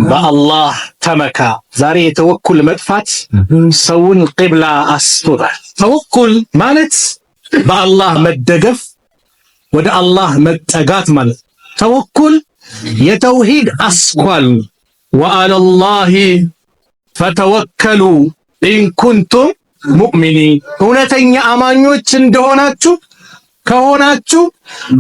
በአላህ ተመካ። ዛሬ የተወኩል መጥፋት ሰውን ቂብላ አስቶታል። ተወኩል ማለት በአላህ መደገፍ፣ ወደ አላህ መጠጋት ማለት። ተወኩል የተውሂድ አስኳል። وعلى الله فتوكلوا إن كنتم مؤمنين፣ እውነተኛ አማኞች እንደሆናችሁ ከሆናችሁ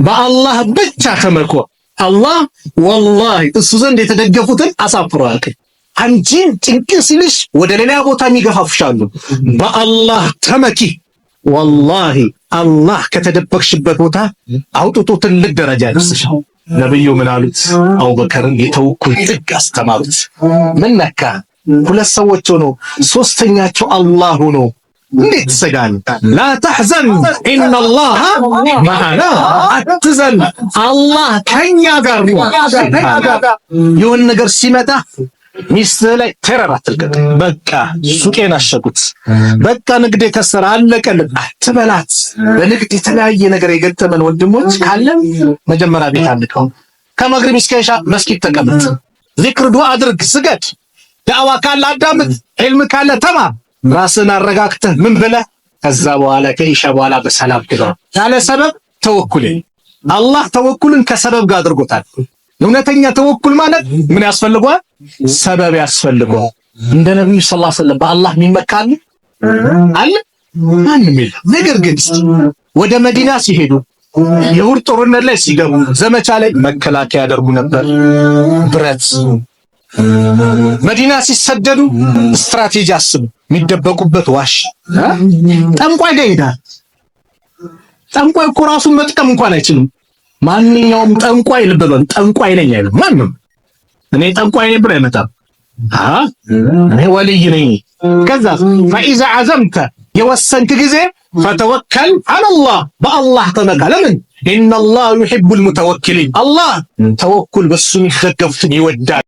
በአላህ ብቻ ተመኩ። አላህ ወላሂ እሱ ዘንድ የተደገፉትን አሳፍሮ አያውቅም። አንቺን ጭንቅ ሲልሽ ወደ ሌላ ቦታ የሚገፋፍሻሉ። በአላህ ተመኪ። ወላሂ አላህ ከተደበቅሽበት ቦታ አውጥቶ ትልቅ ደረጃ ያደርስሻል። ነብዩ ምን አሉት? አቡበከርን የተወኩል ጥግ አስተማሩት። ምን ነካ? ሁለት ሰዎች ሆኖ ሶስተኛቸው አላህ ሆኖ እንዴት ትሰጋለህ? لا تحزن إن الله معنا፣ አትዘን አላህ ከኛ ጋር ነው። የሆነ ነገር ሲመጣ ሚስትህ ላይ terror አትልቀቅ። በቃ ሱቄን አሸጉት፣ በቃ ንግዴ ከሰረ፣ አለቀልን አትበላት። በንግድ የተለያየ ነገር የገጠመን ወንድሞች ካለን መጀመሪያ ቤት አንቀው፣ ከመግሪብ እስከ ኢሻ መስጊድ ተቀመጥ፣ ዚክር ዱዓ አድርግ፣ ስገድ፣ ዳዕዋ ካለ አዳምጥ፣ ዒልም ካለ ተማር። ራስን አረጋግተህ ምን ብለህ ከዛ በኋላ ከኢሻ በኋላ በሰላም ግባ። ያለ ሰበብ ተወኩል። አላህ ተወኩልን ከሰበብ ጋር አድርጎታል። እውነተኛ ተወኩል ማለት ምን ያስፈልገዋል? ሰበብ ያስፈልገዋል። እንደ ነብዩ صلى الله عليه وسلم በአላህ የሚመካል አለ? ማንም የለም። ነገር ግን ወደ መዲና ሲሄዱ የኡሁድ ጦርነት ላይ ሲገቡ ዘመቻ ላይ መከላከያ ያደርጉ ነበር፣ ብረት። መዲና ሲሰደዱ ስትራቴጂ አስቡ፣ የሚደበቁበት ዋሽ። ጠንቋይ ጋር ይሄዳል። ጠንቋይ እኮ ራሱን መጥቀም እንኳን አይችልም። ማንኛውም ጠንቋይ ልብ በል፣ ጠንቋይ ነኝ አይልም ማንም። እኔ ጠንቋይ ነኝ ብሎ አይመጣም። እኔ ወልይ ነኝ። ከዛ فإذا عزمت የወሰንክ ጊዜ فتوكل على الله በአላህ ተመካ። ለምን إن الله يحب المتوكلين፣ አላህ ተወኩል በሱ የሚደገፉትን ይወዳል።